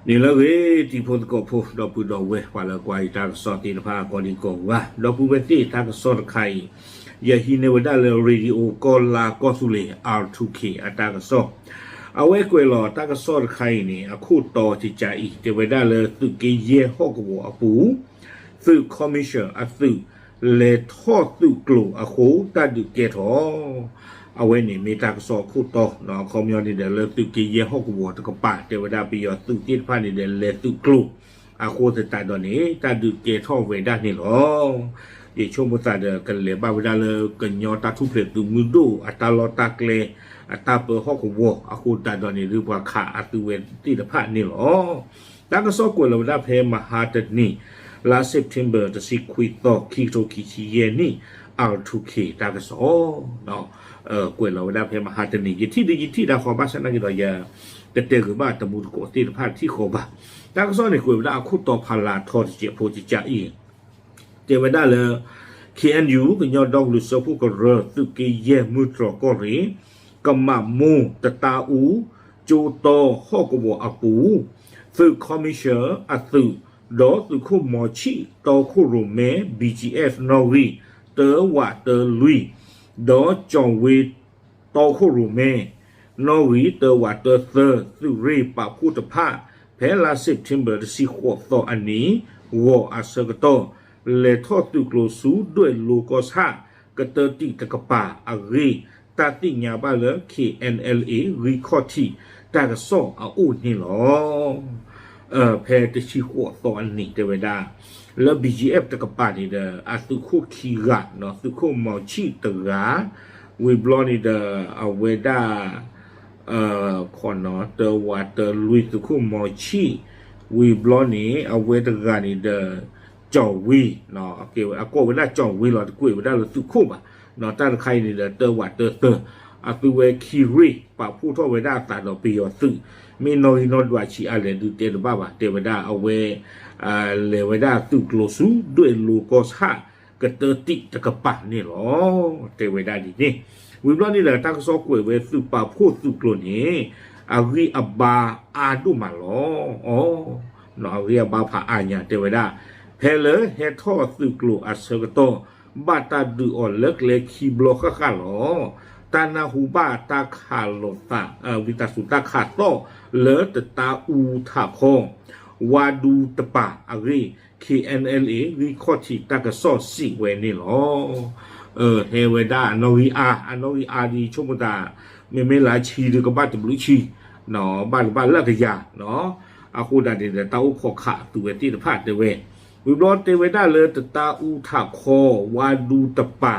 န့ၣ်လၢအဂ့ၤ တံၤဖိသကိးဖိ ဒီပုၢ်ဒီဝဲၢ် ပှၤလၢကွၢ်ယတၢ်ကစီၣ်သ့ၣ်တဖၣ် ကိးဒံကိးဂၤ, ဒီပုၢ်ဝဲၢ်သ့ၣ် တၢ်ကစီၣ်တခါအံၤ ယဟံးန့ၢ်ဝဲဒၣ်လၢ Radio ကီၢ်လါကီၢ်သူလ့ၤ R two K အတၢ်ကစီၣ်, အဝဲကွဲးလီၤတၢ်ကစီၣ်တခါအံၤန့ၣ် အခိၣ်တီကကးအံၤ တဲဝဲဒၣ်လၢသုးက့ယဲၢ်ဟီၣ်ကဝီၤအပူၤ သုး commission အသုး လဲၤထီၣ်သုးကျိၤအဃိ တၢ်ဒုးကဲထီၣ် အဝဲန့ၣ်မ့ၢ်တၢ်ကစီၣ်အခိၣ်တီ, အခီပညီန့ၣ်ဒီး လၢသုးက့ယဲၢ်ဟီၣ်ကဝီၤတကပၤ တဲဝဲဒၣ်ပယီၤသုးသ့ၣ်တဖၣ်န့ၣ်ဒီး လဲၤသုးကျိၤအဃိသတးဒီးန့ၣ် တၢ်ဒုးကဲထီၣ်ဝဲဒၣ်န့ၣ်လီၤ. ယဆိကမိၣ်သးဒီး ကလဲၤဘၣ်ဝဲဒၣ်လၢ ကညီတၢ်ထူၣ်ဖျဲးသုးမုၢ်ဒိၣ်အတၢ်လီၢ်တၢ်ကျဲ အတၢ်ပၢဟီၣ်ကဝီၤအဃိသတးဒီးန့ၣ် ဒုးပှၤခးအသုးဝဲသ့ၣ်တဖၣ်န့ၣ်လီၤ. တၢ်ကစီၣ်ကွဲးလီၤဝဲဒၣ်ဖဲမဟါတနံၤ လါ September တဆံခွံသီ ခံကထိခံဆံယဲၢ်နံၣ် R two K တၢ်ကစီၣ် ကွဲးလီၤဝဲဒၣ်ဖဲမဟါတနံၤ ယထံၣ်ဒ်ယထံၣ်တၢ်ဃီ ဘၣ်ဆၣ်သနာ်က့ဒီး ယတတဲဂ့ၤဘၣ်တမူတကိးသ့ၣ်တဖၣ်ထံၣ်ဃီဘၣ်. တၢ်ကစီၣ်န့ၣ် ကွဲးဝဲဒၣ်အခိၣ်တီဖးလၢထီတစဲးဖိကကးအံၤ တဲဝဲဒၣ်လၢ K N U ကညီဒီကလုာ်စၢဖှိၣ်ကရၢ သုးက့ယဲၢ်မုၢ်တြီၤကီၢ်ရ့ၣ် ကမးမိၢ်တတါအူ ကၠိတီဟီၣ်ကဝီၤအပူၤ သုး commission အသုး ဒီးသုးခိၣ်မီၤဆံၣ်တီခိၣ်ရိၣ်မဲ B G F နီၣ်ဂံၢ် တၢဝးတၢလွံၢ် ဒီးကၠီၣ်ဝ့တီခိၣ်ရိၣ်မဲ နီၣ်ဂံၢ် တၢဝးတၢသၢ သုးရ့ၣ်ပာ်ဖှိၣ်တဖၣ် ဖဲလါ September တဆံဃိးသီအနံၤ ဂီၤအဆၢကတီၢ် လဲၤထီၣ်သုးကျိၤဆူဒွဲၣ်လိၤကီၢ်ဆၣ် ကတၢၢ်တံာ်တကပၤအဂ့ၢ် တၢ်သ့ၣ်ညါဘၣ်လၢ K N L A ဂံၢ်ခီၣ်ထံးတၢ်ကစီၣ်အအိၣ်န့ၣ်လီၤ. ဖဲတဆံဃိးသီအနံၤတဲဝဲဒၣ် လၢ B G F တကပၤန့ၣ်ဒီး အသုးခိၣ်ခံဂၤ သုးခိၣ်မီၤဆံၣ်တဂၤ ဝံၤဘျီန့ၣ်ဒီး အဝဲဒၣ် ခီနီၤ တၢဝးတၢလွံၢ် သုးခိၣ်မီၤဆံၣ် ဝံၤဘျီန့ၣ် အဝဲတဂၤန့ၣ်ဒီး ကၠီၣ်ဝ့ အကိးဝဲဒၣ်ကၠီၣ်ဝ့လီၤ တကွဲးဝဲဒၣ်လၢသုးခိၣ်ဘၣ်. တၢ်တခါအံၤန့ၣ်ဒီး တၢဝးတၢသၢ အသုဝဲခံရ့ၣ် ပာ်ဖှိၣ်ထီၣ်ဝဲဒၣ်အသးဒီးပယီၤသုး မ့ၢ်နီၣ်ဂံၢ်နီၣ်ဒွးဆံးအါလဲၣ်ဒုးတဲတဘၣ်ဘၣ် တဲဝဲဒၣ်အဝဲ လဲၤဝဲဒၣ်သုးကျိၤဆူဒွဲၣ်လိၤကီၢ်ဆၣ် ကတၢၢ်တံာ်တကပၤန့ၣ်လီၤ. တဲဝဲဒၣ်ဒ်န့ၣ် ဝံၤဘျီန့ၣ်ဒီး တၢ်ကစီၣ်ကွဲးဝဲသုးပာ်ဖှိၣ်သုးကျိၤန့ၣ် အဂံၢ်အဘါအါဒိၣ်မးလီၤ. အဂံၢ်အဘါဖးအါညါတဲဝဲဒၣ် ဖဲလၢဟဲထီၣ်သုးကျိၤအဆၢကတီၢ် ဘၣ်တၢ်ဒုးအီၤလၢကျဲခံဘျီဃၣ်ဃၣ်လီၤ. တၢ်နၢ်ဟူဘၣ်တၢ်ခးလိာ်သး ဝံသးစူၤတၢ်ခးသီၣ်လၢတတါအူထးခီ ဝါဒူတပၤအဂ့ၢ် K N L A ဂံၢ်ခီၣ်ထံးတၢ်ကစီၣ်စံးဝဲန့ၣ်လီၤ. ဟဲဝဲဒၣ်အနီၣ်ဂံၢ်အါ အနီၣ်ဂံၢ်အါဒ်ဆိကမိၣ်သး မ့မ့ၢ်လၢဆံဒုးကဘၣ်တဘျုးဆံ ဘၣ်တဘၣ်လၢကယၤ အဃိဒၣ်န့ၣ်ဒီး တၢ်အိၣ်ခိးခးအသုးဝဲသ့ၣ်တဖၣ်တဲဝဲ ဝံၤဘျီတဲဝဲဒၣ်လၢတတါအူထးခီ ဝါဒူတပၤ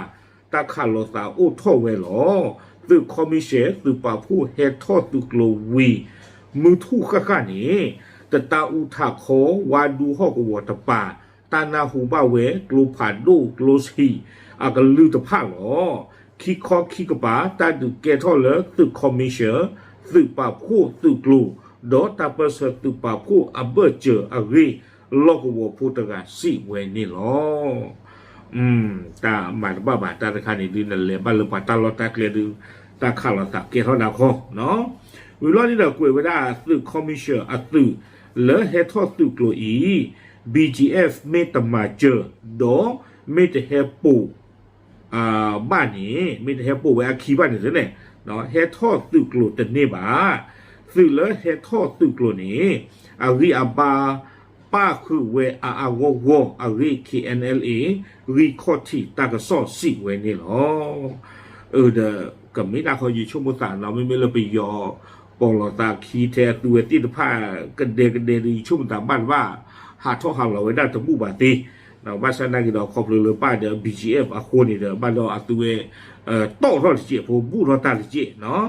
တၢ်ခးလိာ်သးအိၣ်ထီၣ်ဝဲလီၤ. သုးခီမံၡဲၣ် သုးပာ်ဖှိၣ်ဟဲထီၣ်သုးကျိၤဝံၤ မုၢ်ထူၣ်ဃၣ်ဃၣ်န့ၣ် တတါအူထးခီ ဝါဒူဟီၣ်ကဝီၤတပၤ တၢ်နၢ်ဟူဘၣ်ဝဲ ကျိဖးဒိၣ်ကျိဆံး အကလုၢ်တဖၣ်လီၤ. ခံခီခံကပၤ တၢ်ဒုးကဲထီၣ်လၢသုးခီမံၡဲၣ် သုးပာ်ဖှိၣ်သုးကျိၤ ဒီးတၢ်ပၢၢ်ဆၢသုးပာ်ဖှိၣ်အဘၢၣ်စၢၤအဂ့ၢ် လီၢ်ကဝီၤဖိတဂၤစံးဝဲန့ၣ်လီၤ. တၢ်မၤတဘၣ်ဘၣ် တၢ်တခါန့ၣ်ဒုး နလဲၤဘၣ်လၢပှၤတၢ်လီၢ်တၢ်ကျဲဒုး တၢ်ခးလိာ်သးကဲထီၣ်ဒၣ်ခီ ဝံၤဘျီန့ၣ်ဒီးကွဲးဝဲဒၣ်သုးခီမံၡဲၣ်အသုး လၢဟဲထီၣ်သုးကျိၤအံၤ B G F မ့ၢ်တမၤစၢၤ ဒီးမ့ၢ်တဟဲပိာ် ဘၣ်န့ၣ် မ့ၢ်တဟဲပိာ်ဝဲအခံဘၣ်န့ၣ်န့ၣ် ဟဲထီၣ်သုးကျိၤတန့ၢ်ဘၣ်. သုးလၢဟဲထီၣ်သုးကျိၤန့ၣ် အဂံၢ်အဘါ ပၣ်ဃုာ်ဝဲအါအါဂီၢ်ဂီၢ်အဂ့ၢ် K N L A ဂံၢ်ခီၣ်ထံးတၢ်ကစီၣ်စံးဝဲန့ၣ်လီၤ. ဒီးကမ့ၢ်တၢ်ဃီယဆိကမိၣ်သးနီၤ မ့မ့ၢ်လၢပယီၤ ပိာ်လိာ်သးခံထဲအသုးဝဲသ့ၣ်တဖၣ် ကဒဲကဒဲဒုး ယဆိကမိၣ်သးဘၣ်တဘၣ် ဟးထီၣ်ဟးလီၤဝဲဒၣ်တဘူၣ်ဘၣ်သ့ ဘၣ်ဆၣ်သနာ်က့ဒီး ခီဖျိလၢပၣ်ဒီး B G F အဃိန့ၣ်ဒီး ဘၣ်ဒီးအသုးဝဲ တီၣ်ထီၣ်တစဲးဖိ ဘူၣ်ထီၣ်တၢ်တစဲးနီၤ.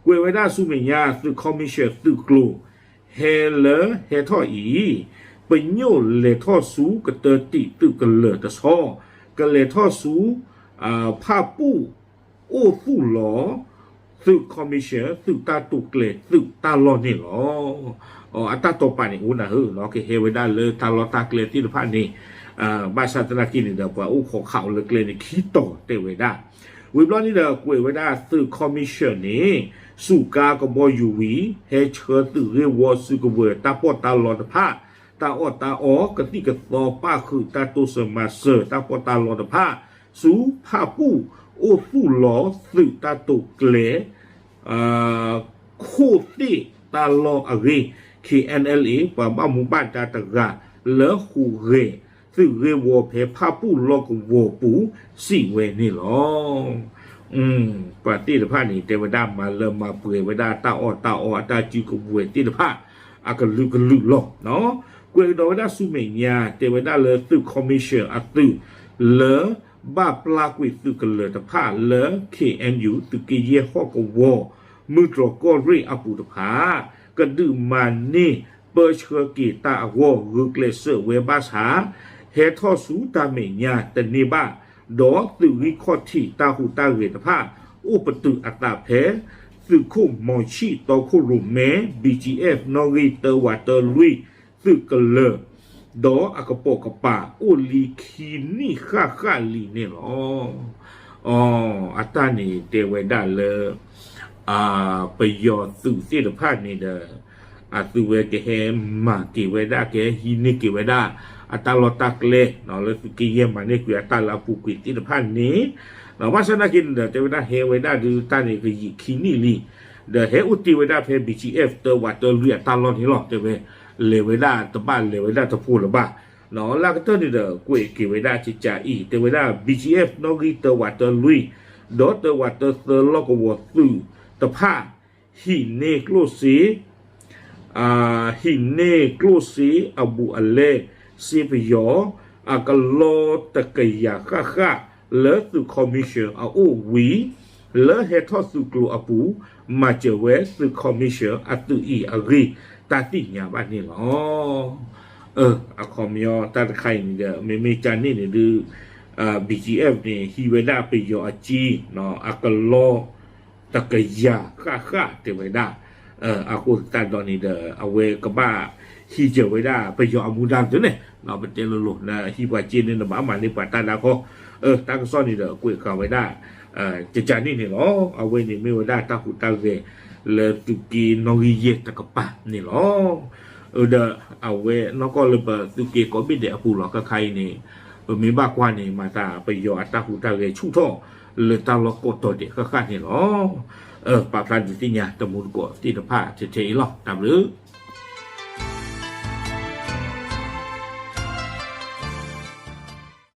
ကွဲးဝဲဒၣ်ဆူမဲာ်ညါ သုးခီမံၡဲၣ်သုးကျိၤ ဟဲလၢဟဲထီၣ်အံၤ ပညိၣ်လဲၤထီၣ်ဆူကတၢၢ်တံာ်သုးကလၢၤတဆီ ကလဲၤထီၣ်ဆူ ဖၣ်ပူၣ်အိၣ်သူၣ်လီၤ သုးခီမံၡဲၣ် သုးတၢ်တိာ်ကျဲၤသုးတၢ်လီၢ်န့ၣ်လီၤ. အတၢ်တိာ်ပာ်န့ၣ်အိၣ်နၤဧၢ ကဟဲဝဲဒၣ်လၢတၢ်လီၢ်တၢ်ကျဲသ့ၣ်တဖၣ်န့ၣ် ဘၣ်ဆၣ်သနာ်က့န့ၣ်ဒီး ပှၤအိၣ်ခိးခးအီၤလၢကျဲန့ၣ် ခံတီၤတဲဝဲဒၣ်. ဝံၤဘျီန့ၣ်ဒီး ကွဲးဝဲဒၣ်သုး commission န့ၣ် စူးကါကဘီယူၤဝံၤ ဟဲဆှၢသုးဂ့ၢ်ဝီစုကဝဲၤ တၢ်ပီးတၢ်လီတဖၣ်, တၢ်အီၣ်တၢ်အီ ကသံၣ်ကသီ ပၣ်ဃုာ်တၢ်တိစၢၤမၤစၢၤ တၢ်ပီးတၢ်လီတဖၣ် ဆူဖၣ်ပူၣ် အိၣ်သူၣ်လီၤသုးတၢ်တိာ်ကျဲၤ ခိၣ်သ့ၣ်တၢ်လီၢ်အဂ့ၢ် K N L A ပှၤဘၣ်မူဘၣ်ဒါတဂၤ လၢဟူးဂဲၤသုးဂ့ၢ်ဝီဖဲဖၣ်ပူၣ်လီၢ်ကဝီၤပူၤ စံးဝဲန့ၣ်လီၤ. ပှၤသ့ၣ်တဖၣ်န့ၣ် တဲဝဲဒၣ်မၤလၢမၤပှဲၤဝဲဒၣ်တၢ်အီၣ်တၢ်အီအတၢ်စုကဝဲၤသ့ၣ်တဖၣ် အကလုာ်ကလုာ်လီၤ. ကွဲးကဒီးဝဲဒၣ်ဆူမဲာ်ညါ တဲဝဲဒၣ်လၢသုး commission အသုး လၢ ဘၣ်ပျၢ်ကွံာ်သုးကလၢၤတဖၣ်လၢ K N U သုးက့ယဲၢ်ဟီၣ်ကဝီၤ မုၢ်တြီၢ်ကီၢ်ရ့ၣ်အပူၤတဖၣ် ကဒုးမၤန့ၢ်ပၢဆှၢက့ၤတၢ်အဂီၢ် ဂုာ်ကျဲးစၢးဝဲဘၣ်ဆၣ် ဟဲထီၣ်ဆူတၢ်မဲာ်ညါတန့ၢ်ဘၣ် ဒီးသုးဂံၢ်ခီၣ်ထံးတၢ်ဟူးတၢ်ဂဲၤတဖၣ် အိၣ်ပတုာ်အသးဖဲ သုးခိၣ်မီၤဆံၣ်တီခိၣ်ရိၣ်မဲ B G F နီၣ်ဂံၢ်တၢဝးတၢလွံၢ် သုးကလၢၤ ဒီးအကပိာ်ကပၤ အိၣ်လံခံနံၣ်ဃၣ်ဃၣ်လံန့ၣ်လီၤ. အတၢ်န့ၣ်တဲဝဲဒၣ်လၢ ပယီၤသုးသ့ၣ်တဖၣ်န့ၣ်ဒီး အသုဝဲကဟဲမၤက့ၤဝဲဒၣ် ကဟဲဟံးန့ၢ်က့ၤဝဲဒၣ် အတၢ်လီၢ်တၢ်ကျဲ လၢသုးက့ယဲၢ်မၤန့ၢ်ကွံာ်အတၢ်လၢအပူၤကွံာ်သ့ၣ်တဖၣ်န့ၣ် ဘၣ်ဆၣ်နာ်က့န့ၣ်ဒီး တဲဝဲဒၣ်ဟဲဝဲဒၣ်ဒုးတၢ်န့ၣ် ကယံာ်ခံနံၣ်လံ ဒီးဟဲအိၣ်တ့ၢ်ဝဲဒၣ်ဖဲ B G F တၢဝးတၢလွံၢ်အတၢ်လီၢ်န့ၣ်လီၤ. တဲဝဲ လဲၤဝဲဒၣ်တဘၣ်လဲၤဝဲဒၣ်တဖိလၢၤဘၣ် လၢအကတၢၢ်န့ၣ်ဒီး ကွဲးက့ၤဝဲဒၣ်ကကးအံၤ တဲဝဲဒၣ် B G F နီၣ်ဂံၢ်တၢဝးတၢလွံၢ် ဒီးတၢဝးတၢသၢလီၢ်ကဝီၤသုးတဖၣ် ဟံးန့ၢ်ကျိၣ်စ့ ဟံးန့ၢ်ကျိၣ်စ့အဘူးအလဲ စ့ပယီၤ အကလီတကယၤဃၣ်ဃၣ် လၢသုး commission အအိၣ်ဝံၤ လၢဟဲထီၣ်သုးကျိၤအပူၤ မၤစၢၤဝဲသုး commission အသုးအံၤအဂ့ၢ် တၢ်သ့ၣ်ညါဘၣ်န့ၣ်လီၤ. အခီပညီတၢ်တခါအံၤန့ၣ်ဒီး မ့မ့ၢ်ကန့ၣ်န့ၣ်ဒုး B G F န့ၣ် ဟံးဝဲဒၣ်ပယီၤအကၠံ အကလီ တကယၤဃၣ်ဃၣ်တဲဝဲဒၣ် အဃိသတးဒီးန့ၣ်ဒီး အဝဲကဘၣ်ဟံးစၢၤဝဲဒၣ်ပယီၤအမူဒါဒ်န့ၣ် ပတဲလိၤလိၤ နဟံးပှၤကၠ့န့ၣ် နဘၣ်မၤန့ၢ်ပှၤတၢ်ဒါခီ တၢ်ကစီၣ်န့ၣ်ဒီး ကွဲးဃာ်ဝဲဒၣ် ကကးန့ၣ်န့ၣ်လီၤ. အဝဲန့ၣ်မ့ၢ်ဝဲဒၣ်တၢ်ဟူးတၢ်ဂဲၤ လၢသုးက့နီၣ်ဂံၢ်ယဲၢ်တကပၤန့ၣ်လီၤ. ဒီးအဝဲနီၢ်ကီၢ်လၢပသုးက့ကိးဘ့ၣ်ဒဲးအပူၤလီၤ ခါခါအံၤန့ၣ် ပမ့ၢ်ဘၣ်ကွၢ်န့ၣ် မၤသးပယီၤအတၢ်ဟူးတၢ်ဂဲၤဆူၣ်ထီၣ် လၢတၢ်လီၢ်ကိးတီၤဒဲးဃၣ်ဃၣ်န့ၣ်လီၤ. ပာ်ဖျါဒုးသ့ၣ်ညါတမူတကိးသ့ၣ်တဖၣ်ထဲထဲအံၤလီၤ. တၢ်ဘျုး